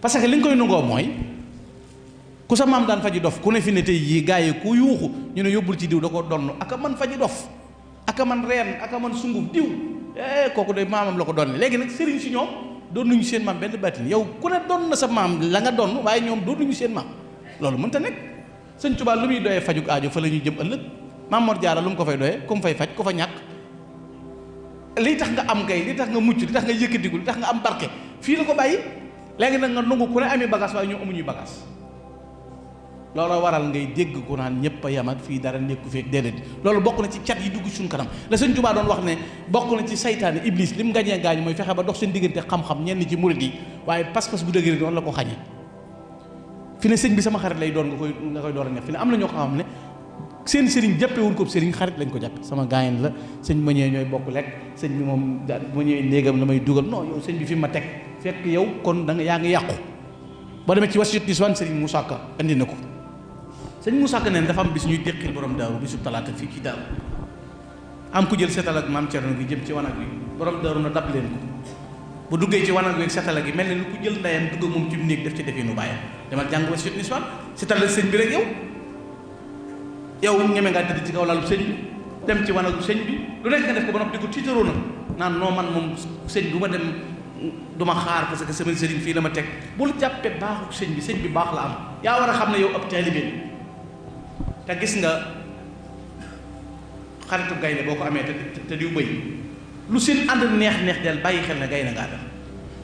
parce que li nga koy nangoo mooy ku sa maam daan faji dof ku ne fi ne tey yii gars yi ku yuuxu ñu ne yóbbul ci diw da ko donn aka man faji dof aka man reen aka man sunguf diw kooku de maamam la ko doon léegi nag sëriñ si ñoom doon nañu seen maam benn bàttin yow ku ne doon na sa maam la nga doon waaye ñoom doon nañu seen maam loolu mënta nekk. sëñ Tuubaa lu muy doyee fajug aajo fa la ñuy jëm ëllëg Maam Mor Jaara lu mu ko fay doyee ku mu fay faj ku fa ñàkk li tax nga am kay li tax nga mucc li tax nga yëkkatiku li tax nga am barke fii la ko bàyyi. léegi nag nga nangu ku ne amee bagage waaye ñoo amuñuy bagage loolu waral ngay dégg ku naan ñëpp a yam ak fii dara nekku feek déedéet loolu bokk na ci cat yi dugg suñ kanam la sëñ Tuubaa doon wax ne bokk na ci saytaane iblis li mu gañee gaañu mooy fexe ba dox seen diggante xam-xam ñenn ci murid yi waaye pas-pas bu dëgër noonu la ko xañee fi ne sëñ bi sama xarit lay doon nga koy door a nekk fi ne am na ñoo xam ne seen sëriñ jàppewul ko sëriñ xarit lañ ko jàppe sama gaayen la sëñ ma ñëwee ñooy bokk lekk sëñ bi moom ma ñëwee néegam la may dugal non yow sëñ bi fi ma teg fekk yow kon da nga yaa ngi yàqu. boo demee ci wasiyatu niswaan sëriñ Moussa Ka andi na ko sëñ Moussa Ka neen dafa am bis ñuy déqil borom daaru bisu talaata fii ci daaru am ku jël setal ak maam Cerno gi jëm ci wanag wi borom daaru na dab leen ko bu duggee ci wanag wi ak setal gi mel ne lu ku jël ndeyam dugg moom ci néeg def ci defee nu bàyyam demal jàng wasiyatu niswaan setal la sëñ bi rek yow ñeme ngaa tëdd ci kaw lalu sëñ bi dem ci wanagu sëñ bi lu nekk nga def ko ba noppi di ko tiitaroo na naan noo man moom sëñ bu ma dem du ma xaar parce que sama sëriñ fii la ma teg bul jàppe baaxu sëñ bi baax la am yaa war a xam ne yow ab taalibe te gis nga xaritu gaynde boo ko amee te diw bëy lu seen ànd neex del bàyyi xel ne gaynde ngaa def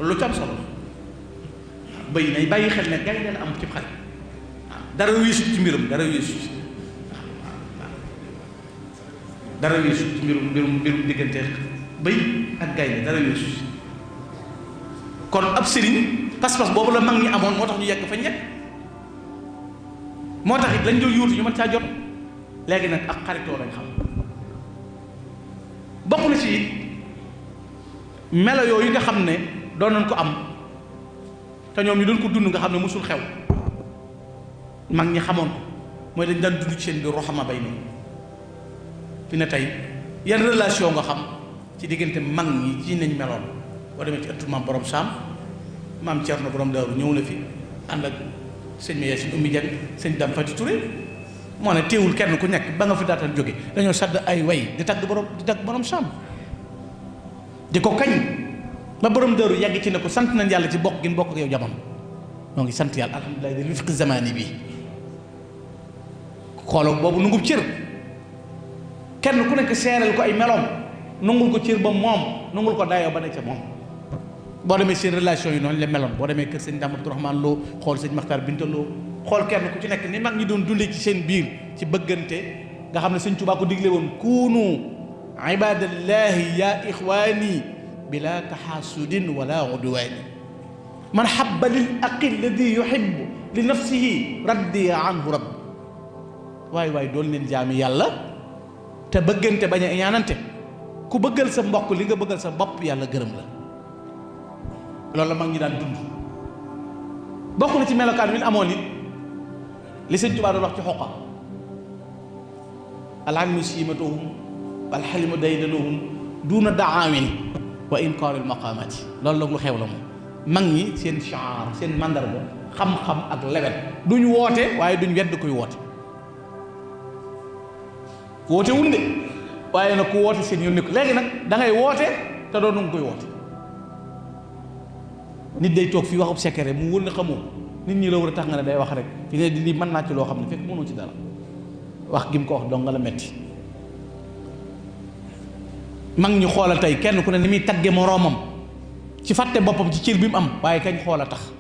lu ci am solo bëy nay bàyyi xel ne gaynde la am ci xarit dara wiisut ci mbirum dara wiisut ci mbirum diggante bëy ak gaynde dara wiisut kon ab sëriñ pas-pas boobu la mag ñi amoon moo tax ñu yegg fa ñekk moo tax it lañ doon yuutu ñu mën caa jot léegi nag ak xaritoo lañ xam bokk na ci it melo yooyu nga xam ne doon nañ ko am te ñoom ñu doon ko dund nga xam ne musul xew mag ñi xamoon ko mooy dañ daan dund ci seen biir roxama bay nii fi ne tey yan relation nga xam ci diggante mag ñi ci nañ meloon boo demee ci ëttu maam borom saam maam Cerno borom daaru ñëw na fi ànd ak sëñ Mayes si Oumy Dieng sëñ Dame Fati Touré moo ne teewul kenn ku nekk ba nga fi daataan jóge dañoo sadd ay way di tagg borom saam di ko kañ ba borom daaru yàgg ci ne ko sant nañ yàlla ci bokk gi bokk ak yow jamono ñoo ngi sant yàlla alhamdulilah de wifqi zamani bi xooloo boobu nungub cër kenn ku nekk seeral ko ay meloom nungul ko cër ba moom nungul ko dayoo ba ne ca moom boo demee seen relation yi noonu la meloon boo demee kër sëñ Dame Abdourahmane Lo xool sëñ Makhtar Binta Lo xool kenn ku ci nekk ni mag ñi doon dundee ci seen biir ci bëggante nga xam ne sëñ Tuubaa ko digle woon kuunu ibadallahi ya ixwaani bila taxaasudin wala udwaani man habba lil aqi alladi yuhibbu li nafsihi raddiya anhu rabbi waay doon leen jaami yàlla te bëggante bañ a ñaanante ku bëggal sa mbokk li nga bëggal sa bopp yàlla gërëm la loolu la mag ñi daan dund bokk na ci melokaan wi amoon it li sëñ Tuubaa doon wax ci xoqa alhamdu siimatuhum alxalimu daydanuhum duuna daawin wa inkaaril maqaamaati loolu nag lu xew la moom mag ñi seen shaar seen mandarga xam-xam ak lewet duñ woote waaye duñ wedd koy woote woote wul de waaye nag ku woote seen yoon nekk léegi nag da ngay woote te doon nga koy woote nit day toog fii waxub secret mu wër na xamoo nit ñi la war a tax nga ne day wax rek fi ne di lii mën naa ci loo xam ne fekk mënoo ci dara wax gi mu ko wax dong nga la metti mag ñu xoolal tey kenn ku ne ni muy tagge moroomam ci fàtte boppam ci cër bi mu am waaye kañ xool a tax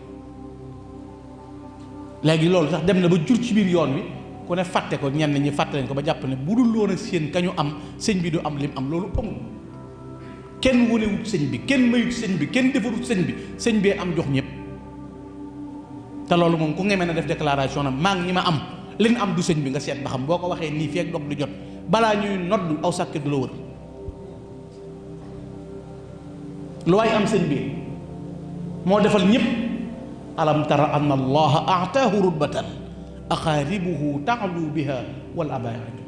léegi loolu sax dem na ba jur ci biir yoon wi ku ne fàtte ko ñenn ñi fàtte leen ko ba jàpp ne bu dul loon ak seen kañu am sëñ bi du am lim am loolu amul kenn wonewut sëñ bi kenn mayut sëñ bi kenn defarut sëñ bi sëñ bee am jox ñëpp te loolu moom ku ngeme na def déclaration na maa ngi ñi ma am leen am du sëñ bi nga seet ba xam boo ko waxee nii feek dog du jot balaa ñuy nodd aw sàkket du la wër lu waay am sëñ bi moo defal ñëpp alam tara anna allaha aataahu rutbatan aqaaribuhu taalu biha wal abaaidu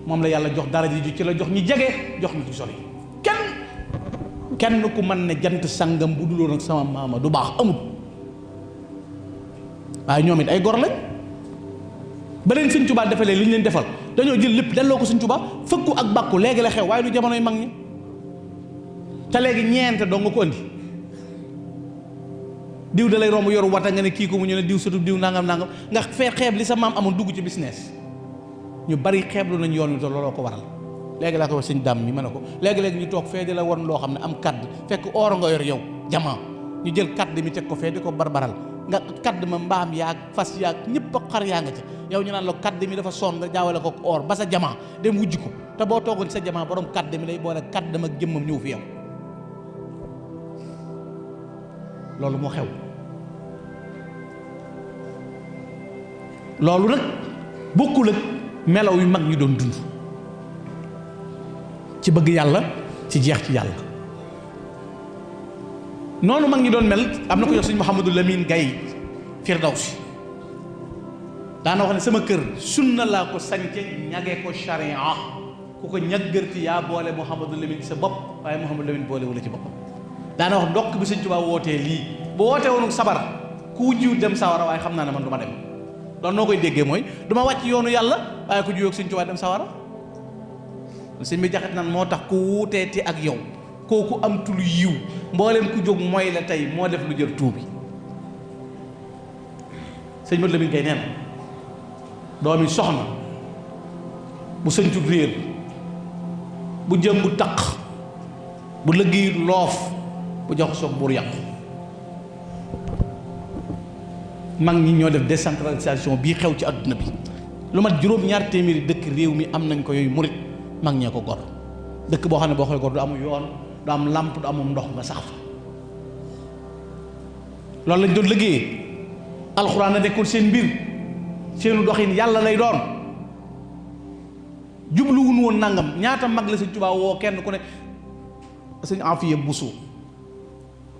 moom la yàlla jox dara ji ci la jox ñi jege jox ñi ci sori kenn ku mën ne jant sangam bu duloon ak sama maama du baax amut waaye ñoom it ay gor lañ ba leen Sëñ Tuubaa defalee li ñu leen defal dañoo jël lépp delloo ko Sëñ Tuubaa fëkku ak bàkku léegi la xew waaye du jamonoy mag ñi te léegi ñeent doo nga ko andi diw da lay romb yoru wata nga ne kii ko mu ñu ne diw sëtu diw nangam nangam nga fee xeeb li sa maam amoon dugg ci business ñu bari xeeblu nañ yoon wi te looloo ko waral léegi laa ko wax sëñ dam mi ma ne ko léegi-léegi ñu toog fee di la won loo xam ne am kadd fekk oor nga yor yow jamaa ñu jël kadd mi teg ko fee di ko barbaral nga kadd ma mbaam yaag fas yaag ñëpp a xar yaa nga ci yow ñu naan la kadd mi dafa sonn nga jaawale ko or ba sa jamaa dem wujj ko te boo toogoon sa jamaa borom kadd mi lay boole kaddam ak jëmmam ñëw fi yow loolu moo xew loolu nag bokkul ak melaw yu mag ñi doon dund ci bëgg yàlla ci jeex ci yàlla noonu mag ñi doon mel am na ko jox sëñ Mouhamadou Lamine Gaye Firdawsi daana wax ne sama kër sunna laa ko sañce ñagee ko charia ku ko ñaggërti yaa boole Mouhamadou Lamine sa bopp waaye Mouhamadou Lamine boole wala ci boppam daana wax ndokk bi sëñ Tuubaa wootee lii bu wootee woonu sabar ku wujjiwut dem sawara waaye xam naa ne man du ma dem loolu noo koy déggee mooy du ma wàcc yoonu yàlla waaye ku juyoog sëñ Tuubaa dem sawara sëñ bi jaxat nan moo tax ku wuuteeti ak yow kooku am tulu yiw mbooleem ku jóg mooy la tey moo def lu jër tuubi sëñ Modou Lamine Gaye nee na doomi soxna bu sëñtut réer bu jëm bu taq bu lëggéeyut loof bu jox soog buur yàqu mag ñi ñoo def décentralisation bii xew ci adduna bi lu mat juróom-ñaar téeméeri dëkk réew mi am nañ ko yooyu murit mag ñee ko gor dëkk boo xam ne boo koy gor du amul yoon du am làmp du amul ndox nga sax fa loolu lañ doon liggéeyee alxuraan a nekkoon seen mbir seenu doxin yàlla lay doon jubluwun woon nangam ñaata mag la sëñ Tuubaa woo kenn ku ne sëñ Afiya Buso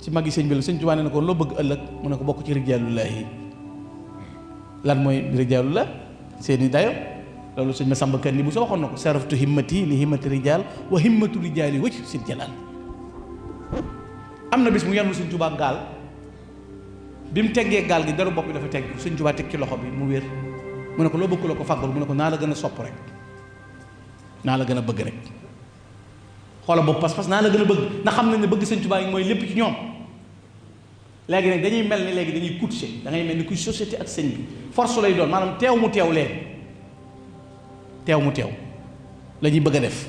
ci mag yi sëñ bi la sëñ Tuubaa ne ko loo bëgg ëllëg mu ne ko bokk ci rijaalullaahi lan mooy rijaalullah seeni dayo loolu sëñ Masamba Kanni bu soo waxoon na ko saraftu himmati li himmati rijaal wa himmatu rijaali wacc sil jalaal am na bis mu yanu sëñ Tuubaa gaal bi mu teggee gaal gi daru bopp bi dafa tegg sëñ Tuubaa teg ci loxo bi mu wér mu ne ko loo bëgg la ko fàggul mu ne ko naa la gën a sopp rek naa la gën a bëgg rek xoola boobu pas-pas naa la gën a bëgg ndax xam nañ ne bëgg sëñ Tuubaa yi mooy lépp ci ñoom léegi nag dañuy mel ni léegi dañuy courtier da ngay mel ni kuy société ak sëñ bi force lay doon maanaam teew mu teew leen teew mu teew la ñuy bëgg a def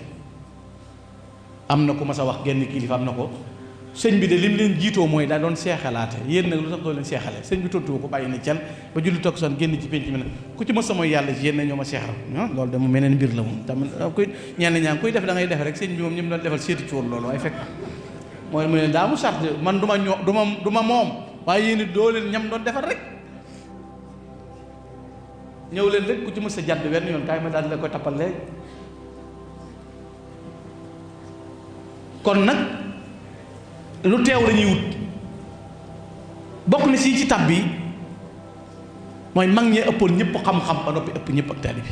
am na ku mas a wax genn kilifa am na ko sëñ bi de lim leen jiitoo mooy daa doon seexalaate yéen nag lu tax doo leen seexale sëñ bi tontu ko bàyyi na cel ba julli toog son génn ci penc mi ne ku ci mës a mooy yàlla ci yéen ñoo ma seexal loolu de mu meneen mbir la moom tamit kuy ñenn ñaa ngi kuy def da ngay def rek sëñ bi moom ñi mu doon defal seeti ci woon loolu waaye fekk mooy mu ne daa mu sart man du ma moom waaye yéen it doo leen ñam doon defal rek ñëw leen rek ku ci mës a jàdd wenn yoon kaay ma daal la koy tappal léegi kon nag lu teew la ñuy wut bokk na si ci tab bi mooy mag ñee ëppoon ñëpp xam-xam ba noppi ëpp ñëpp ak taalibe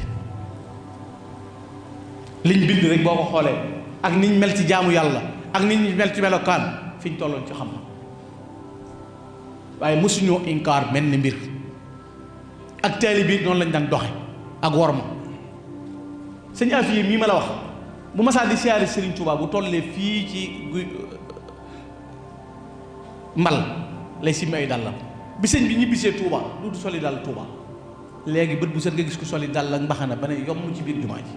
bi liñ bind rek boo ko xoolee ak niñ mel ci jaamu yàlla ak niñ mel ci melokaan fi ñu tolloon ci xam waaye mosuñoo inkaar mel ni mbir ak taalibe bi noonu lañ daan doxe ak worma sëñ Afiya mii ma la wax bu masaa di siyaare Serigne Touba bu tollee fii ci mbal lay simmi ay dàllam bi sëñ bi ñibbisee Touba du soli dàll Touba léegi bët bu set nga gis ko soli dàll ak mbaxana ba ne yomb ci biir jumaa ji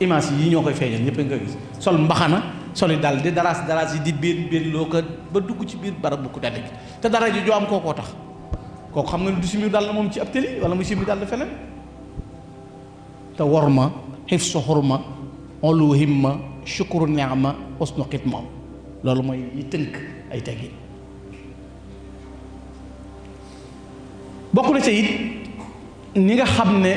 image yi ñoo koy feeñal ñëpp nga gis sol mbaxana soli dàll di daraas yi di biir loo ko ba dugg ci biir barab bu ko tedd gi te dara ji joo am kookoo tax kooku xam nga ne du simmi dàll moom ci ab tëli wala mu simmi dàll feneen te worma xifsu xurma olu himma shukru ni'ma husnu xidma loolu mooy yi tënk ay teggin bokk na ca it ñi nga xam ne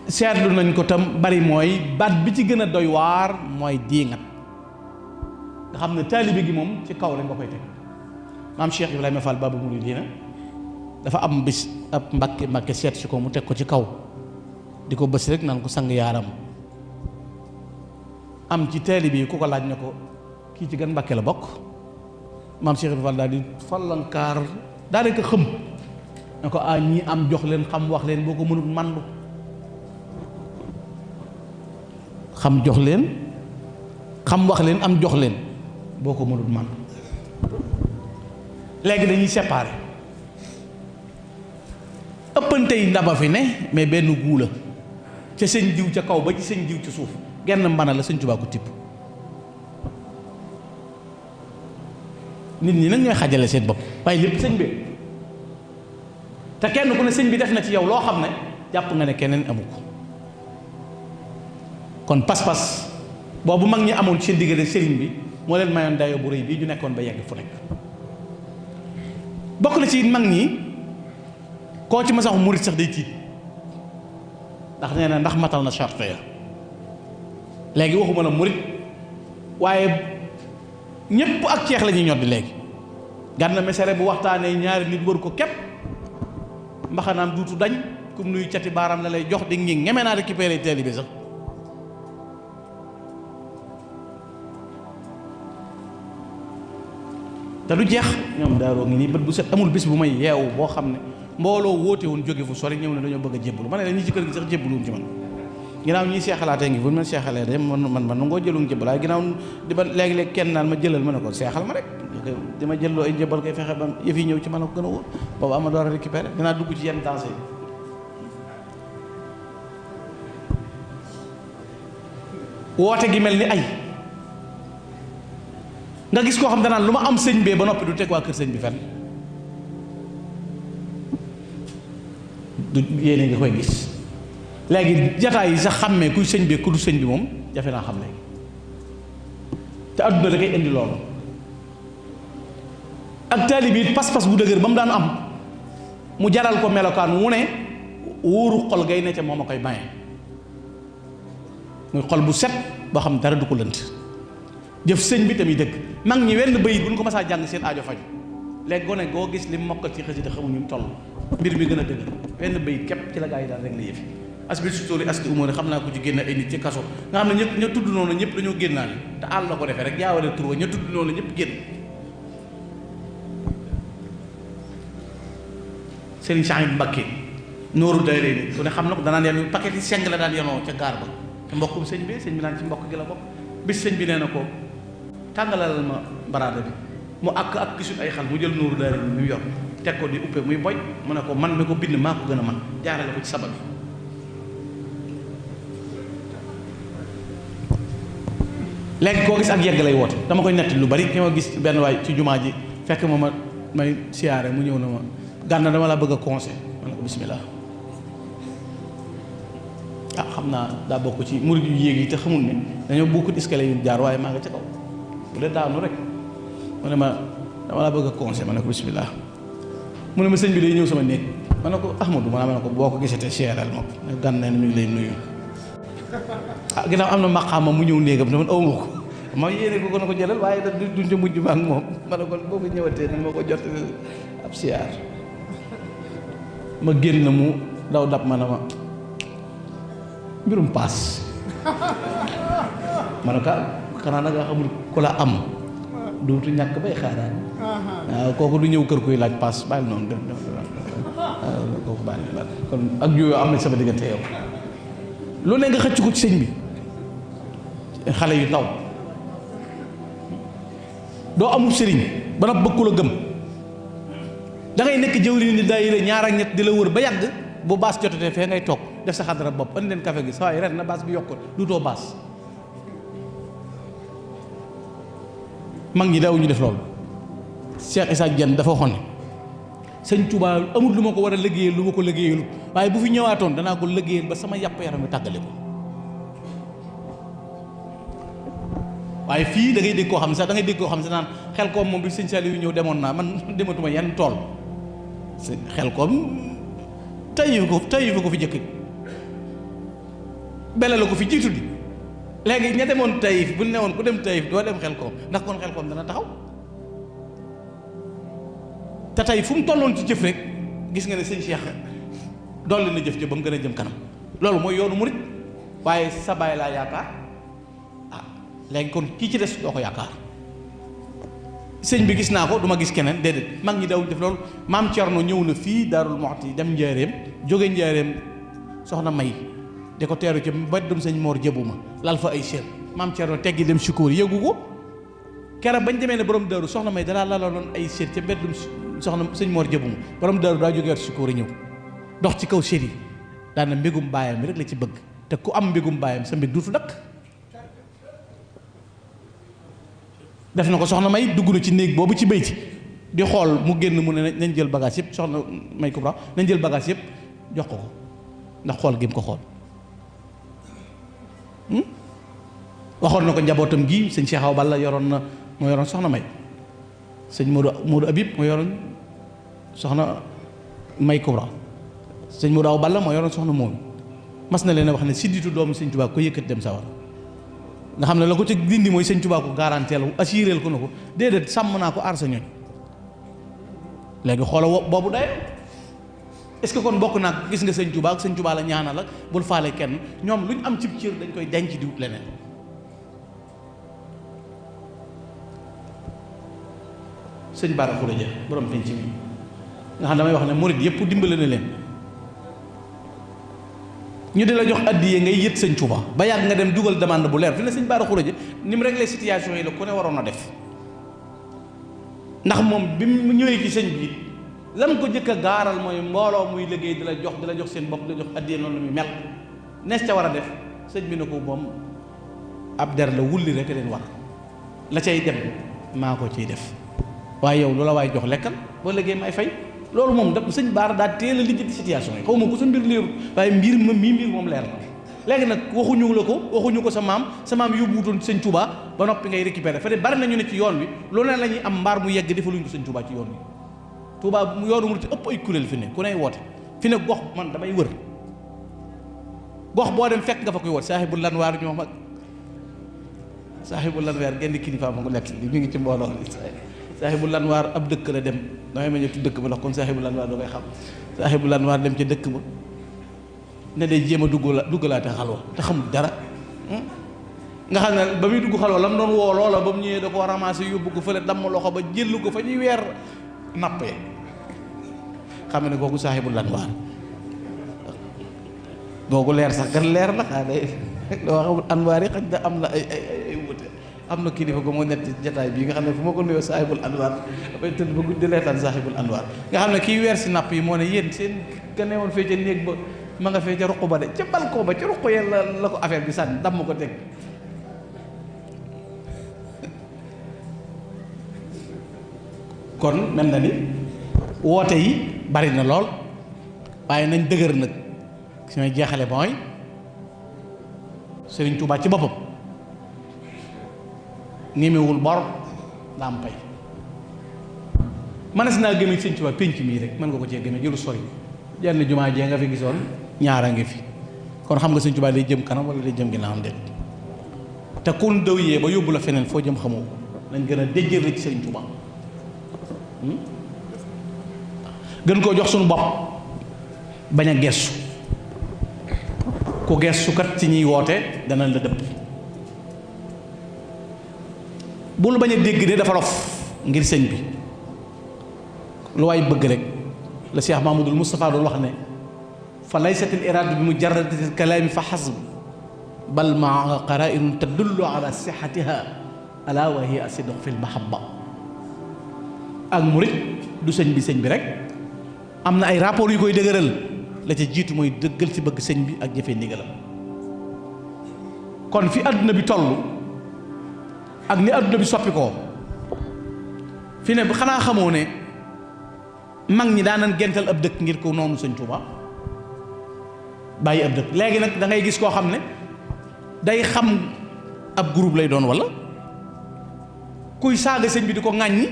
seetlu nañ ko tam bari mooy baat bi ci gën a doy waar mooy diingat nga xam ne taalibe gi moom ci kaw rek nga koy teg maam Cheikh Ibrahima Fall Babu Mouridina dafa am bis ab mbàkke seet si ko mu teg ko ci kaw di ko bës rek naan ko sang yaaram am ci taalibe yi ku ko laaj ne ko kii ci gën mbàkke la bokk maam Cheikh Fall daal di fallankaar daal di ko xëm ne ko ñii am jox leen, xam wax leen, boo ko mënut mandu. xam jox leen, xam wax leen, am jox leen, boo ko mënut mandu. léegi dañuy séparé ëppante yi ndaba fi ne, mais benn guu la ca sëñ diw ca kaw ba ci sëñ diw ci suuf, genn mbana la sëñ Tuubaa ko tibb. nit ñi nag ñooy xajale seen bopp waaye lépp sëñ bi, te kenn ku ne sëñ bi def na ci yow loo xam ne jàpp nga ne keneen amu ko. kon pas-pas boobu mag ñi amoon seen diggante sëriñ bi moo leen mayoon dayo bu rëy bii ñu nekkoon ba yegg fu nekk. bokk na ci mag ñi koo ci masaxu murit sax day tiit ndax nee na ndax matal na charte ya. léegi waxuma la murit waaye ñépp ak ceex la ñuy ñoddi léegi. Gana Messere bu waxtaanee ñaari nit wër ko képp mbaxanaam duutu dañ kum nuy cati baaraam la lay jox di ngi ngeme naa récupérer teeli bi sax. te du jeex ñoom daaroo ngi nii bët bu set amul bis bu may yeewu boo xam ne mbooloo woote woon jóge fu sori ñëw ne dañoo bëgg a jébbalu ma ne la ñi ci kër gi sax jébbaluwuñ ci man. ginnaaw ñii seexalaatee ngi bu ñu ma seexalee de man nangoo jëlu njëbbal waaye ginnaaw di ba léegi-léegi kenn naan ma jëlal ma ne ko seexal ma rek di ma jëlloo ay njëbbal koy fexe ba yëf yi ñëw ci man a ko gën a wóor boobu ama door a récupérer dinaa dugg ci yenn dansé yi. woote gi mel ni ay nga gis koo xam danaan lu ma am sëñ bee ba noppi du teg waa kër sëñ bi fenn du yéene nga koy gis. léegi jataay yi sax xàmmee kuy sëñ bi ku du sëñ bi moom jafe naa xam léegi te adduna da koy indi loolu. ak taalibe it pas-pas bu dëgër ba mu daan am mu jaral ko melokaan mu ne wóoru xol gay ne ca moom a koy maye muy xol bu set boo xam dara du ko lënt jëf sëñ bi tamit dëgg. mag ñi wenn bayit bu ñu ko masaa jàng seen aajo faju. léegi gone goo gis li mokkal ci xasida xamuñu mu toll mbir mi gën a dëgër wenn bayit képp ci la gaa yi daal rek la yëfi asbi sutóori aski umóori xam naa ko ci génn ay nit ci kaso nga xam ne ñëpp ña tudd noonu ñëpp dañoo génnaale te àll la ko defee rek jaawale tur wa ña tudd noonu ñëpp génn. Serigne Cheikh Mbacké nooru dayree ni ku ne xam na ko danaan yenn paquet yi seng la daan yenoo ca gaar ba te mbokkum sëñ bi naan ci mbokk gi la bokk. bis sëñ bi nee na ko tàngalal ma baraada bi mu ak gisul ay xal mu jël nooru dayree ni mu yor teg ko di uppee muy boy mu ne ko man mi ko bind maa ko gën a man jaarale ko ci sabab bi. léegi koo gis ak yegg lay woote dama koy netti lu bari ki ma gis benn waay ci jumaa ji fekk ma may siyaare mu ñëw na ma Gana dama la bëgg a conseil ma ne ko bismillah. xam naa daa bokk ci murid yu yéeg yi te xamul ne dañoo bokkut escalier yu jaar waaye maa nga ca kaw bu dee daanu rek mu ne ma dama la bëgg a conseil ma ne ko bismillah. mu ne ma sëñ bi day ñëw sama néeg ma ne ko Ahmadou ma ne ko boo ko gisatee siyaareel ma ko ne Gana mi ngi lay nuyu. ginnaaw am na maqaama mu ñëw néegam te man awma ko ma yéene ko na ko jëlal waaye da duñ ca mujj ma ak moom ma ne ko boo ko ñëwatee nag ma ko jot ab siyaar. ma génn mu daw dab ma ne ma mbirum paas ma ne ko xanaa nag nga xamul ku la am duutu ñàkk bay xaaraan waaw kooku du ñëw kër kuy laaj paas bàyyil noonu def kooku bàyyi kon ak yooyu am na sama diggante yow lu ne nga xëcc ko ci sëñ bi xale yu ndaw doo amul sëriñ ba na bëgg ku la gëm da ngay nekk jëwriñ ni daayira ñaar ak ñett di la wër ba yàgg bu baas jotatee fee ngay toog def sa xadara bopp andi leen café gi saa yi ren na baas bi yokku duutoo baas. mag ñi daaw ñu def loolu. Cheikh Issa Diène dafa waxoon ne sëñ Touba amul lu ma ko war a liggéeyal lu ma ko liggéeyal waaye bu fi ñëwaatoon danaa ko liggéeyal ba sama yàpp yaram wi tàggale ko. waaye fii da ngay dégg koo xam ne sax da ngay dégg koo xam ne sax naan xel koom moom bi sëñ Saliou yu ñëw demoon naa man dematuma yenn tool xel koom tey ko fi jëkk bele la ko fi jiitu di léegi ña demoon Taïf bu ne woon ku dem Taïf doo dem xel koom ndax kon xel koom dana taxaw te tey fu mu tolloon ci jëf rek gis nga ne sëñ Cheikh dolli na jëf ja ba mu gën a jëm kanam loolu mooy yoonu murit waaye sa baay laa yaakaar léegi kon kii ci des doo ko yaakaar sëñ bi gis naa ko du ma gis keneen déedéet mag ñi daw def loolu. maam Thierno ñëw na fii Daarul Muxti dem Njaareem jóge Njaareem soxna May di ko teeru ci mbeddum sëñ Mor Jëbuma lal fa ay séer maam Thierno teggi dem Sukóor yëgu ko keroog bañ demee ne borom Daaru soxna May dalaa lalaloon ay séer ca mbeddum soxna sëñ Mor Jëbuma borom Daaru daa jógewaat Sukóor ñëw dox ci kaw séer yi daana mbégum baayam mi rek la ci bëgg te ku am mbégum baayam sa mbég duutu dakk def na ko soxna May dugg na ci néeg boobu ci bayti di xool mu génn mu ne nañ jël bagage yëpp soxna May Kubra nañ jël bagage yëpp jox ko ndax xool gi mu ko xool waxoon na ko njabootam gi sëñ Cheikh Awa Balla yoroon na moo yoroon soxna May sëñ Modou Habib moo yoroon soxna May Kubra sëñ Modou Awa Balla moo yoroon soxna moom mas na leen a wax ne sidditu doomu sëñ Tuubaa ko yëkkat dem sawar nga xam ne la ko ci dindi mooy sëñ Tuubaa ko garanteel assureel ko na ko déedéet sàmm naa ko aar sa ñoñ léegi xoola boobu day est-ce que kon bokk naa gis nga sëñ Tuubaa ak sëñ Tuubaa la ñaanal ak bul faale kenn ñoom lu ñu am cib cër dañ koy denc di wut leneen sëñ Bara Khourédia borom penc mi nga xam damay wax ne murid yëpp dimbale na leen ñu di la jox addiye ngay yët sëñ Tuubaa ba yàgg nga dem dugal demande bu leer fi ne sëñ Bara Khourédia ni mu réglé situation yi la ku ne waroon a def ndax moom bi mu ñëwee ci sëñ bi lam ko jëkk a gaaral mooy mbooloo muy liggéey di la jox seen bopp di la jox addiye noonu la muy mel nees ca war a def sëñ bi ne ko moom ab der la wulli rek leen war la cay dem maa ko ciy def waaye yow loola waaye jox lekkal boo liggéey may fay loolu moom da sëñ Bara daa teel a lijjanti situation yi xaw ma ko sa mbir leerul waaye mbir moom leer na léegi nag waxuñu ko sa maam yóbbuwutoon sëñ Touba ba noppi ngay récupérer fa de bari nañu ne ci yoon wi loolu ne la ñuy am mbaar mu yegg defaluñu ko sëñ Touba ci yoon wi Touba mu yoonu mu ci ëpp ay kuréel fi ne ku ney woote fi ne gox man damay wër gox boo dem fekk nga fa koy woote saaxibul lanwaar ñoo mag saaxibul lanwaar genn kilifa ma ko nekk li ñu ngi ci mbooloo saaxibul lanwaar ab dëkk la dem damay ma ñëw ci dëkk ba ndax comme saaxibul lanwaar da koy xam saaxibul lanwaar dem ci dëkk ba ne day jéem a duggalaate xalwa te xamul dara nga xam ne ba muy dugg xalwa la mu doon woo loola ba mu ñëwee da ko ramassé yóbbu ko fële damm loxo ba jël ko fa ñuy weer nappee xam ne kooku saaxibul lanwaar googu leer sax gan leer la xaa day loo xamul anwaar yi xaj na am na ay wute am na kilifa ko moo nett jataay bii nga xam ne fu ma ko nuyoo saaxibul anwaar dafay tëdd ba guddi leetaan saaxibul anwaar nga xam ne kii weer si napp yi moo ne yéen seen ka newoon fee ca néeg ba ma nga fee ca ruq ba de ca balcon ba ca ruq ya la ko affaire bi sànni damm ko teg kon mel na ni woote yi bari na lool waaye nañ dëgër nag su may jeexale mooy Sëriñ Tuubaa ci boppam ñemewul bor daa am pay mënees naa gëme Sëriñ Tuubaa pénc mii rek mën nga ko cee gëme jëlu sori jenn jumaa jee nga fi gisoon ñaara ngi fi kon xam nga Sëriñ Tuubaa day jëm kanam wala day jëm ginnaaw am déet te kun dëw yee ba yóbbu la feneen foo jëm xamoo ko nañ gën a déjjër la ci Sëriñ Tuubaa gën koo jox suñu bopp bañ a gestu ku gestu kat ci ñuy woote dana la dëpp bul bañ a dégg ne dafa dof ngir sëñ bi lu waay bëgg rek la Cheikh Mahmoudul Moustapha doon wax ne fa laysatil iraadu bi mujarradatil kalaami fa xasb bal maa qaraa'in tadullu ala sixatiha ala wa hiya asidq fil mahabba ak murit du sëñ bi rek am na ay rapport yu koy dëgëral la ca jiitu mooy dëggal ci bëgg sëñ bi ak jëfee ndigalam kon fi àdduna bi toll ak ni àdduna bi soppi ko fi ne xanaa xamoo ne mag ñi daanan gental ab dëkk ngir ko noonu sëñ Tuuba bàyyi ab dëkk léegi nag da ngay gis koo xam ne day xam ab groupe lay doon walla kuy saaga sëñ bi di ko ŋàññi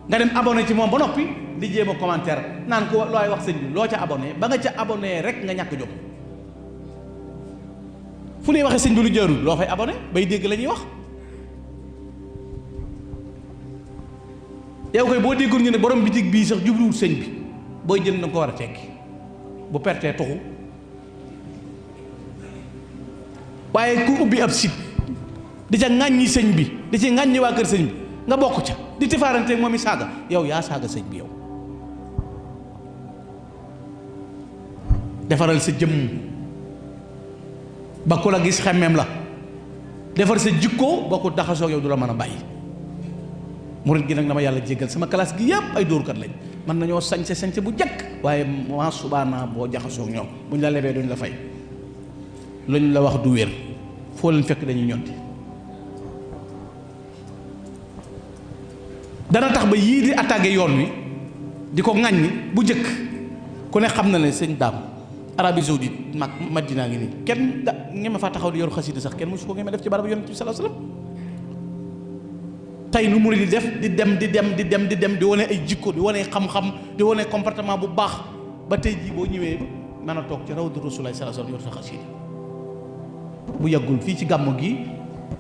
nga dem abonné ci moom ba noppi di jéem a commentaire naan ko looy wax sëñ bi loo ca abonné ba nga ca abonné rek nga ñàkk jom fu ñuy waxee sëñ bi lu jaarul loo fay abonné bay dégg la ñuy wax yow koy boo déggul ñu ne borom bitig bii sax jubluwul sëñ bi booy jënd na ko war a tekki bu pertee tuxu waaye ku ubbi ab site di ca ŋàññi sëñ bi di ci ŋàññi waa kër sëñ bi nga bokk ca di tifaaranteeg moom i saaga yow yaa saaga sëñ bi yow. defaral sa jëmm ba ku la gis xemmeem la, defar sa jikko ba ku daxasoo yow du la mën a bàyyi. murit gi nag dama yàlla jéggal sama classe gi yëpp ay dóorkat lañ, mën nañoo sañse bu jëkk waaye maa subaana boo jaxasoo ñoom buñ la lebee duñ la fay, luñ la wax du wér, foo leen fekk dañuy ñonti. dana tax ba yii di attaqué yoon wi di ko ŋàññi bu jëkk ku ne xam na ne sëñ daam Arabie Saoudite mag Madina ngi nii kenn da ngeen ma faa taxaw di yor xasida sax kenn mosu ko ngeen ma def ci barab yonent bi sallallahu alayhi wasallam. tey nu murid di def di dem di wane ay jikko di wane xam-xam di wane comportement bu baax ba tey jii boo ñëwee mën a toog ci rawdu Rasulullah sallallahu alayhi wasallam yor sa xasida. bu yàggul fii ci gàmmu gi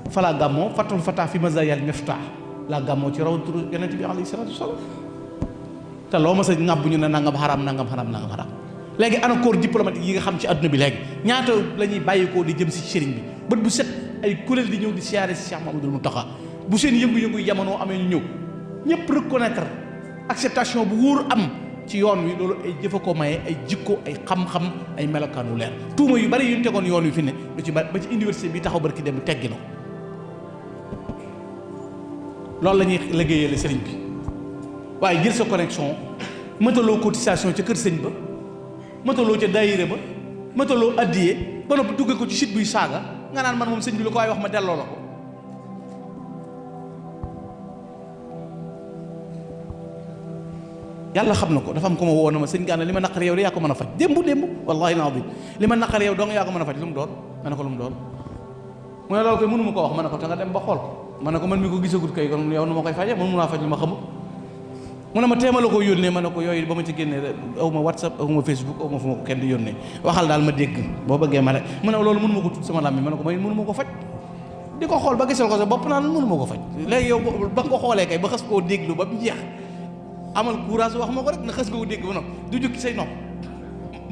falaa gàmmoo fatul fatah fi mazayal miftah laa gàmmoo ci rawdu yonent bi alayhi salatu wasallam. te loo ma sa ŋàbb ñu ne nangam xaraam nangam xaraam. léegi ana corps diplomatique yi nga xam ci adduna bi léegi ñaata la ñuy bàyyikoo di jëm si sëriñ bi bët bu set ay kuréel di ñëw di siyaare si Cheikh Mamadou Mountakha bu seen yëngu-yëngu yi jamono amee ñu ñëw ñëpp reconnaître acceptation bu wóor am ci yoon wi loolu ay jëfa ko maye ay jikko ay xam-xam ay melokaanu leer. tuuma yu bari yu ñu tegoon yoon wi fi ne lu ci bari ba ci université bi taxaw barki dem teggi na loolu la ñuy liggéeyee sëriñ bi waaye jël sa connexion mëtaloo cotisation ca kër sëñ ba mëtaloo ca daayira ba mëtaloo addiyee ba noppi dugge ko ci site buy saaga nga naan man moom sëñ bi lu ko waay wax ma delloo la ko. yàlla xam na ko dafa am ko ma woo na ma sëñ Gana li ma naqari yow de yaa ko mën a faj démb wallahi naazim li ma naqari yow dong yaa ko mën a faj lu mu doon ma ne ko lu mu doon mu ne loolu koy mënu ma ko wax ma ne ko te nga dem ba xool ko ma ne ko man mi ko gisagut kay kon yow nu ma koy faje mënu naa faj lu ma xamul. mu ne ma teema la ko yónnee ma ne ko yooyu ba ma ci génnee aw ma whatsapp aw ma facebook aw ma fu ma ko kenn di yónnee waxal daal ma dégg boo bëggee ma rek mu ne loolu mënu ma ko tudd sama làmmiñ ma ne ko may mënu ma ko faj di ko xool ba gisal ko sa bopp naan mënu ma ko faj léegi yow ba nga ko xoolee kay ba xas koo déglu ba mu jeex amal courage wax ma ko rek na xas koo dégg ba nopp du jukki say nopp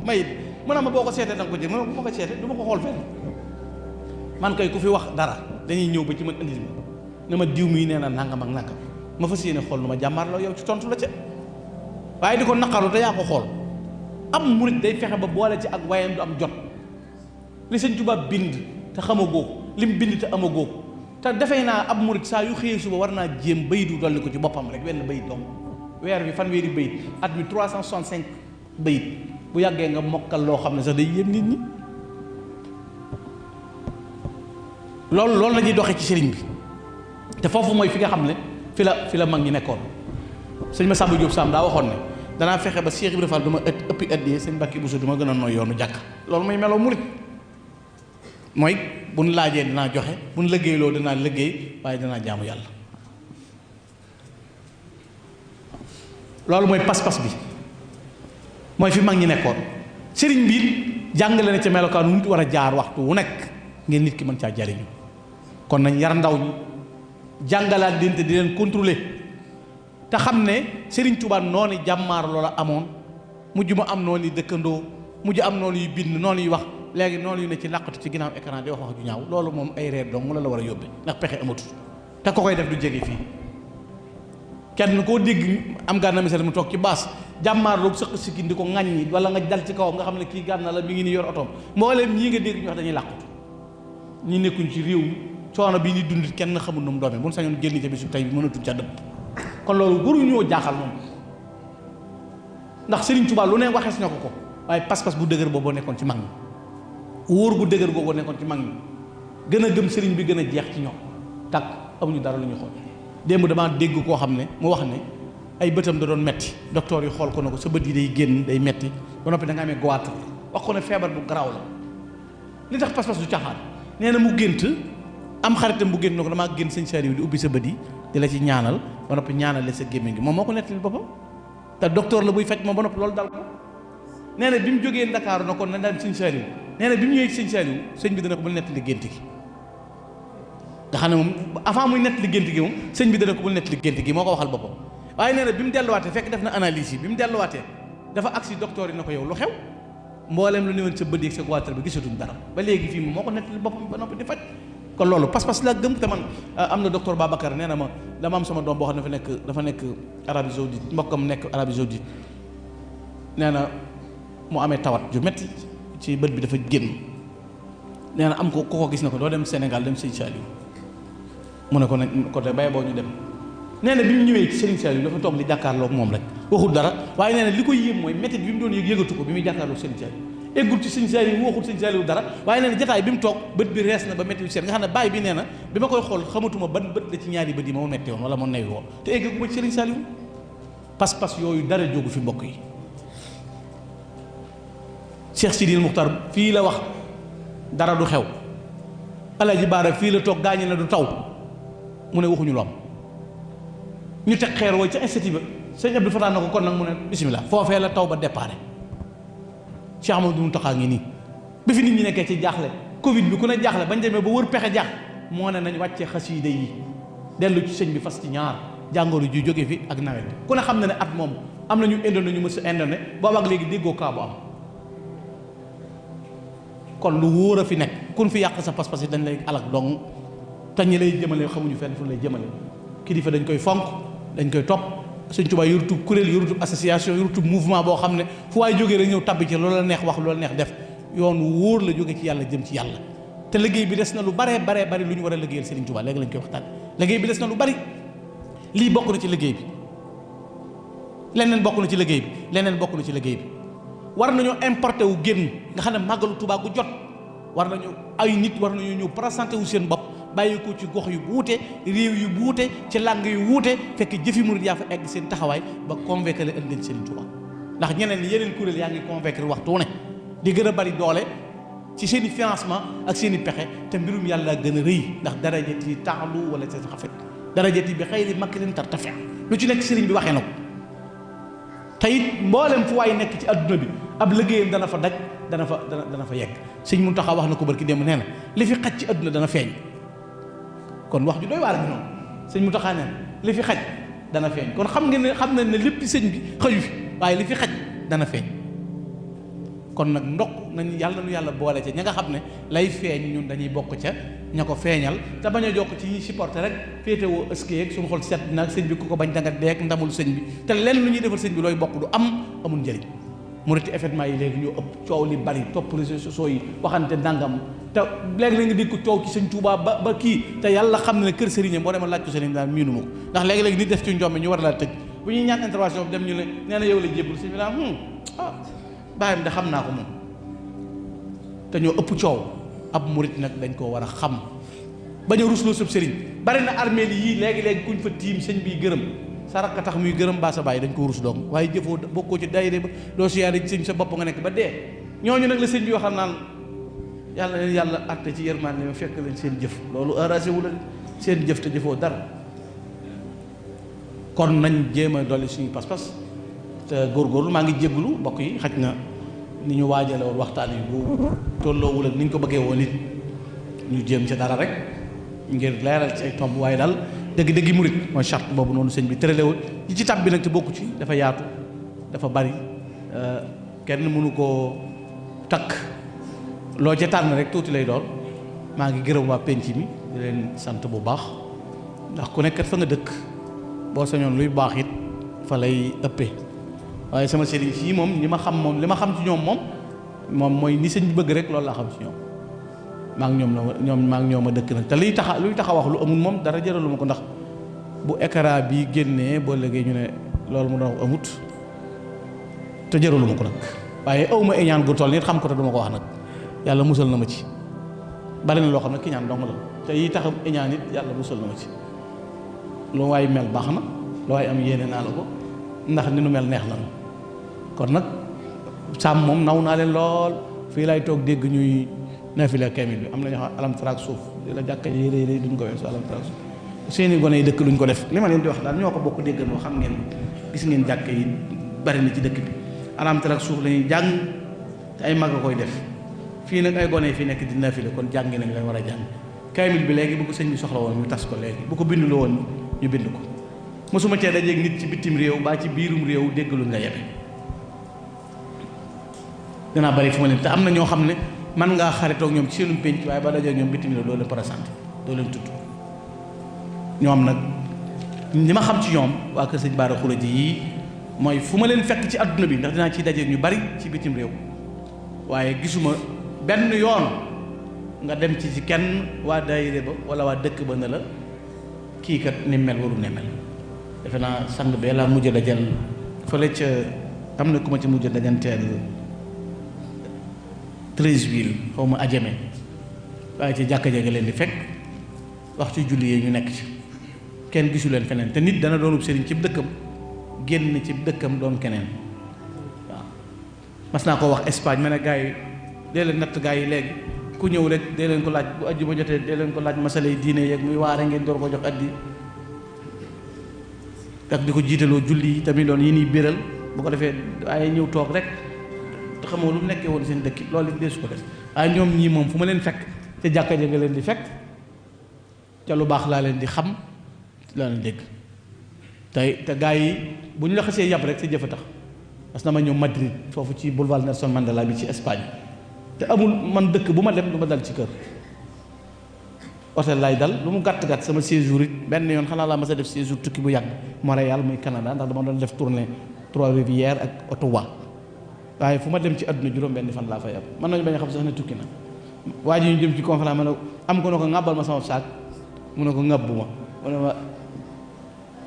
mayit mu ne ma boo ko seetee da nga ko jég ma ne ko bu ma ko seetee du ma ko xool fenn man kay ku fi wax dara dañuy ñëw ba ci man indi ne ma diw mii nee na nangam ak nangam ma fas yéene xool nu ma jàmmaarloo yow ci tontu la ca waaye di ko naqaru te yaa ko xool. am murit day fexe ba boole ci ak wayam du am jot li sëñ Tuubaa bind te xamagoo ko lim bind te amagoo ko te defee naa ab murit saa yu xëyee suba war naa jéem bayit wu dolli ko ci boppam rek wenn bayit dong weer bi fanweeri bayit at mi 365 bayit bu yàggee nga mokkal loo xam ne sax day yéem nit ñi. loolu la ñuy doxee ci sëriñ bi te foofu mooy fi nga xam ne fi la mag ñi nekkoon. sëñ Massamba Diop Sam daa waxoon ne danaa fexe ba Cheikh Ibrahima Fall du ma ëppi addiyee sëñ Mbàkke Bousso du ma gën a nooy yoonu jàkk loolu mooy meloo murit mooy buñ laajee dinaa joxe buñ liggéeyloo dinaa liggéey waaye dinaa jaamu yàlla. loolu mooy pas-pas bi mooy fi mag ñi nekkoon. sëriñ bi jàngale na ca melokaan wu nit war a jaar waxtu wu nekk ngeen nit ki mën caa jariñu kon nañ yar ndaw ñi jàngalaat leen te di leen contrôler te xam ne Serigne Touba noonu jàmmaar loola amoon mujj mu am noonu yi dëkkandoo mujj am noonu yu bind noonu yu wax léegi noonu yu ne ci làqatu ci ginnaaw écran di wax ju ñaaw loolu moom ay reer dong mu la war a yóbbe ndax pexe amatul te ko koy def du jege fii kenn koo dégg am Gana Messere mu toog ci baas jàmmaar loolu sëq sikkin di ko ŋàññi wala nga dal ci kawam nga xam ne kii Gana la mi ngi ni yor otoom mbooleem ñii nga dégg ñu wax dañuy làqatu ñi nekkuñ ci réew mi coono bii ni dund kenn xamul nu mu doomee bu ñu sañoon génn ca bisu tey bi mënatul ca dëpp kon loolu waruñoo jaaxal moom ndax Serigne Touba lu ne waxees na ko waaye pas-pas bu dëgër boobu nekkoon ci mag ñi wóor bu dëgër boobu nekkoon ci mag ñi gën a gëm Serigne bi gën a jeex ci ñoom takk amuñu dara lu ñu xool. démb damaa dégg koo xam ne mu wax ne ay bëtam da doon metti docteur yi xool ko ne ko sa bët yi day génn day metti ba noppi da nga amee goitre wax ko ne feebar bu garaaw la li tax pas-pas du caaxaan nee na mu gént am xaritam bu gént na ko damaa génn sëñ Saliou di ubbi sa bët yi di la ci ñaanal ba noppi ñaanale sa gémmiñ gi moom moo ko nettali boppam te docteur la buy faj moom ba noppi loolu dal ko nee na bi mu jógee Ndakaaru na kon na daan sëñ Saliou nee na bi mu ñëwee sëñ Saliou sëñ bi dana ko bul nettali gént gi nga xam ne moom avant muy nettali gént gi moom sëñ bi dana ko bul nettali gént gi moo ko waxal boppam waaye nee na bi mu delluwaatee fekk def na analyse yi bi mu delluwaatee dafa agsi docteur yi na ko yow lu xew mbooleem lu néewoon sa bët yi sa goitre bi gisatuñ dara ba léegi fii moo ko nettali boppam ba noppi di faj kon loolu pas-pas la gëm te man am na docteur Babacar nee na ma dama am sama doom boo xam ne dafa nekk Arabie Saoudite mbokkam nekk Arabie Saoudite nee na mu amee tawat ju metti ci bët bi dafa génn nee na am ko gis na ko doo dem Sénégal dem Sëñ Saliou mu ne ko nag ko te bay boo ñu dem nee na bi mu ñëwee ci Sëriñ Saliou dafa toog di jàkkaarloog moom rek waxul dara waaye nee na li koy yéem mooy métti bi mu doon yëgatu ko bi muy jàkkaarloog Sëriñ Saliou eggul ci Sëñ Saliou waxul Sëñ Saliou dara waaye nee na jataay bi mu toog bët bi rees na ba métti bi seet nga xam ne bàyyi bi nee na bi ma koy xool xamatuma ban bët la ci ñaari bët yi ma metti woon wala ma newi woon te eggu ma ci Sëriñ Saliou pas-pas yooyu dara jógu fi mbokk yi Cheikh Sidil Muxtar fii la wax dara du xew Alaaji Baara fii la toog gaañe na du taw mu ne waxuñu lu am ñu teg xeer wooy ca institut ba sëñ Abdou Fatah na ko kon nag mu ne bismillah foofee la taw ba déparé Cheikh Amadou Mountakha ngi nii bi fi nit ñi nekkee ci jaaxle Covid bi ku ne jaaxle bañ demee ba wër pexe jaax moo ne nañ wàccee xasiida yi dellu ci sëñ bi fas ci ñaar jàngoro ju jóge fi ak nawet bi ku ne xam na ne at moom am na ñu indone ñu mës a indone boobu ak léegi déggoo kaa bu am kon lu wóor a fi nekk kun fi yàq sa pas-pas yi dañ lay alak dong te ñi lay jëmale xamuñu fenn fu lay jëmale kilifa dañ koy fonk dañ koy topp Sëñ Tuubaa yorutub kuréel yorutub association yorutub mouvement boo xam ne fu waay jógee rek ñëw tabbi ci loolu la neex wax loolu la neex def yoon wóor la jóge ci yàlla jëm ci yàlla te liggéey bi des na lu baree bari lu ñu war a liggéeyal Sëriñ Tuubaa léegi lañ koy waxtaan liggéey bi des na lu bari lii bokk na ci liggéey bi leneen bokk na ci liggéey bi leneen bokk na ci liggéey bi war nañoo importé wu génn nga xam ne màggalu Tuubaa gu jot war nañu ay nit war nañoo ñëw présenté wu seen bopp bàyyi ko ci gox yu wuute réew yu wuute ci làng yu wuute fekk jëfi murid yaa fa egg seen taxawaay ba convaincre leen indi leen Sëriñ Tuubaa ndax ñeneen yeneen kuréel yaa ngi convaincre waxtu ne di gën a bari doole ci seen i financement ak seen i pexe te mbirum yàlla gën a rëy ndax darajati taalu wala seen xafet darajati bi xayri makrin tartafi lu ci nekk sëriñ bi waxee na ko te it mboolem fu waay nekk ci adduna bi ab liggéeyam dana fa daj dana fa yegg Sëriñ Muntaxa wax na ko barki démb nee na li fi xaj ci adduna dana feeñ kon wax ju doy waar bi noonu Sëriñ Muntaxa nee na li fi xaj dana feeñ kon xam nañ ne lépp sëñ bi xaju fi waaye li fi xaj dana feeñ kon nag ndokk nañ yàlla nu yàlla boole ca ña nga xam ne lay feeñ ñun dañuy bokk ca ña ko feeñal te bañ a jokk ci ñi supporté rek féetewoo ëskee ak suñu xol set nag sëñ bi ku ko bañ danga deek ndamul sëñ bi te lenn lu ñuy defal sëñ bi looy bokk du amul njëriñ muriti événement yi léegi ñoo ëpp coow li bari topp réseaux sociaux yi waxante ndàngam te léegi la nga dégg ko coow ci Sëñ Tuubaa ba kii te yàlla xam ne kër sëriñam boo demal laaj ko sëriñ daal miinu ma ko ndax léegi-léegi nit def ci njombe ñu war laa tëj bu ñuy ñaan intervention bi dem ñu ne nee na yow la jébbal sëñ bi daal bàyyam de xam naa ko moom te ñoo ëpp coow ab murit nag dañ koo war a xam bañ a rusloo sëb sëriñ bari na armeel yii léegi-léegi kuñ fa tiim sëñ bi gërëm sa rakk tax muy gërëm baa sa bàyyi dañ ko rus doom waaye jëfoo bokkoo ci daayira ba doo siyaare sëñ sa bopp nga nekk ba dee ñooñu nag la sëñ bi waxal naan yàlla leen yàlla àtte ci yërmande ma fekk leen seen jëf loolu arrangé wu la seen jëf te jëfoo dara kon nañ jéem a dolli suñu pas-pas te góorgóorlu maa ngi jéggulu mbokk yi xaj na ni ñu waajale woon waxtaan yi bu tolloowul ak ni ñu ko bëggee woon it ñu jéem ci dara rek ngir leeral ci ay tomb waaye daal dëgg-dëggi murit mooy charte boobu noonu sëñ bi tëralewul ñi ci tab bi nag te bokku ci dafa yaatu dafa bari kenn mënu koo takk loo ca tànn rek tuuti lay doon maa ngi gërëm waa penc mi di leen sant bu baax ndax ku nekkat fa nga dëkk boo sañoon luy baax it fa lay ëppee waaye sama sëriñ fii moom li ma xam ci ñoom moom mooy ni sëñ bi bëgg rek loolu laa xam ci ñoom maa ngi ñoom a dëkk nag te luy tax a wax lu amul moom dara jëralu ma ko ndax bu écran bi génnee boo léegi ñu ne loolu mu doon amut te jëralu ma ko nag waaye aw ma iñaan gu toll nit xam ko te duma ko wax nag yàlla musal na ma ci bari na loo xam ne ki ñaan dong la te yi tax iñaan it yàlla musal na ma ci lu waay mel baax na lu waay am yéene naa la ko ndax ni nu mel neex na kon nag sàmm moom naw naa leen lool fii lay toog dégg ñuy nafila kamil bi am na ñoo xam alam taraak suuf di la jàkka yi réy duñ ko weesu alam taraak suuf seeni gone yi dëkk luñ ko def li ma leen di wax daal ñoo ko bokk déggandoo xam ngeen gis ngeen jàkka yi bari na ci dëkk bi alam taraak suuf la ñuy jàng te ay mag a koy def fii nag ay gone yi fii nekk di nafila kon jàngi nañ lañ war a jàng kamil bi léegi bu ko sëñ bi soxla woon ñu tas ko léegi bu ko binduloo woon ñu bind ko mosuma cee dajeeg nit ci bitim réew baa ci biirum réew dégg luñ la yebe danaa bari fu ma leen te am na ñoo xam ne man ngaa xaritoog ñoom ci seenum pénc waaye ba dajeeg ñoom bitim réew loolu la présenté doo leen tudd ñoom nag li ma xam ci ñoom waa kër sëñ Bara Khourédia yi mooy fu ma leen fekk ci adduna bi ndax dinaa ciy daje ñu bari ci bitim réew waaye gisuma benn yoon nga dem ci kenn waa daayira ba wala waa dëkk ba ne la kii kat ni mel waru ne mel defe naa sang bee laa mujj dajal fële ca am na ku ma ci mujj dajanteel 13 xaw ma ajame waaye ci jàkka ja nga leen di fekk waxtu julli yi ñu nekk ci kenn gisu leen feneen te nit dana doonub sëriñ ci dëkkam génn ci dëkkam doon keneen waaw mas naa ko wax Espagne ma ne gars yi dee leen natt gars yi léegi ku ñëw rek dee leen ko laaj bu àjjuma jotee dee leen ko laaj masala yi diine yeeg muy waare ngeen door ko jox addi ak di ko jiitaloo julli yi tamit doon yi nii biral bu ko defee waaye ñëw toog rek te xamoo lu mu nekkee woon seen dëkk loolu it deesu ko def waaye ñoom ñii moom fu ma leen fekk te jàkka ja nga leen di fekk ca lu baax laa leen di xam laa leen dégg te gars yi bu ñu la xasee yàpp rek sa jëf a tax parce que dama ñëw Madrid foofu ci boulevard Nelson Mandela bi ci Espagne te amul man dëkk bu ma dem du ma dal ci kër hôtel laay dal lu mu gàtt gàtt sama séjour it benn yoon xanaa laa mas a def séjour tukki bu yàgg Montréal muy Canada ndax dama doon def tournée Trois-Rivières ak Ottawa waaye fu ma dem ci àdduna juróom benn fan laa fay am mën nañu bañ a xam sax ne tukki na waa ji ñu jëm ci conférence ma ne am ko ne ko ŋàbbal ma sama saak mu ne ko ŋàbbu ma mu ne ma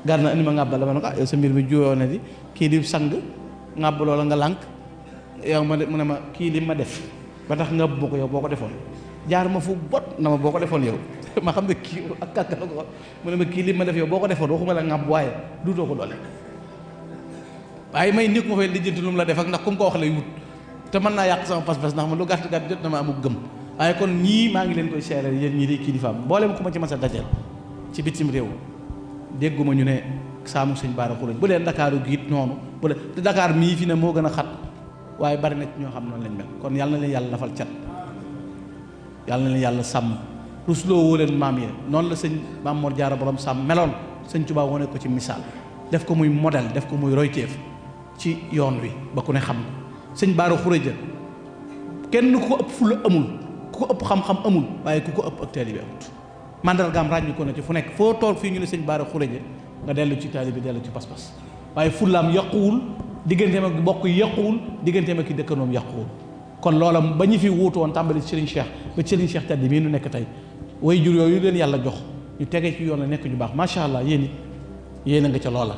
gar na indi ma ŋàbbal la ma ne ko yow sa mbir mi juyoo na di kii di sang ŋàbb loola nga lànk yow ma mu ne ma kii li ma def ba tax ŋàbb ma ko yow boo ko defoon jaar ma fu bot na ma boo ko defoon yow ma xam ne kii ak kàkk la ko mu ne ma kii li ma def yow boo ko defoon waxuma la ŋàbb waaye duutoo ko doole waaye may nit ma fay lijjanti lu mu la def ak ndax ku mu ko wax lay wut te mën naa yàq sama pas-pas ndax man lu gàtt gàtt jot na ma amul gëm waaye kon ñii maa ngi leen koy seeral yéen ñii di kilifaam mboolem ku ma ci mas a dajal ci bitim réew dégguma ñu ne saamu sëñ Bara Khourédia bu dee Ndakaaru giit noonu bu dee te Dakar mii fi ne moo gën a xat waaye bari na ñoo xam noonu lañ mel kon yàlla na leen yàlla lafal cat yàlla na leen yàlla sàmm rusloo woo leen maam yi noonu la sëñ Maam Mor Jaara borom sàmm meloon sëñ Tuubaa wane ko ci misaal def ko muy modèle def ko muy royteef ci yoon wi ba ku ne xam sëñ Bara Khourédia kenn ku ko ëpp fulla amul ku ko ëpp xam-xam amul waaye ku ko ëpp ak taalibe amut mandargaam ràññu ko na ci fu nekk foo toog fii ñu ne sëñ Bara Khourédia nga dellu ci taalibe dellu ci pas-pas waaye fullaam yàquwul digganteem ak bokk yàquwul digganteem ak ki dëkkanoom yàquwul kon loola ba ñu fi wuutu woon tàmbali Serigne Cheikh ba Serigne Cheikh tedd mii nu nekk tey way jur yooyu leen yàlla jox ñu tege ci yoon la nekk ñu baax macha allah yéen it yéen a nga ca loola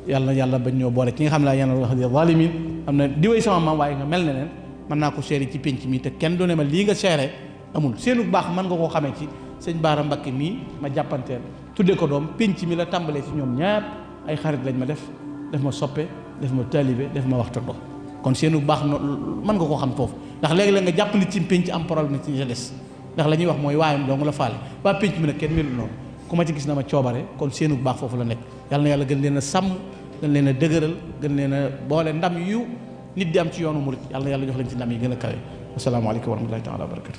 yàlla na yàlla bañ ñoo boole ki nga xam ne yàlla wax di zalimin am na di way sama maam waaye nga mel ne leen mën naa ko seere ci pénc mi te kenn du ne ma lii nga seere amul seenu baax mën nga koo xamee ci sëñ Bara Mbacké mii ma jàppanteel tudde ko doom pénc mi la tàmbalee ci ñoom ñaar ay xarit lañ ma def ma soppe def ma taalibe def ma waxta do kon seenu baax mën nga koo xam foofu ndax léegi-léeg nga jàpp nit ci pénc am problème ci sa des ndax la ñuy wax mooy waayam dong la faale waa pénc mi nag kenn melu noonu ku ma ci gis na ma coobare kon seenu baax foofu la nekk yàlla na yàlla gën leen a sàmm gën leen a dëgëral gën leen a boole ndam yu nit di am ci yoonu murit yàlla na yàlla jox leen ci ndam yi gën a kawe asalaamaaleykum wa rahmatullahi taala wa barakatu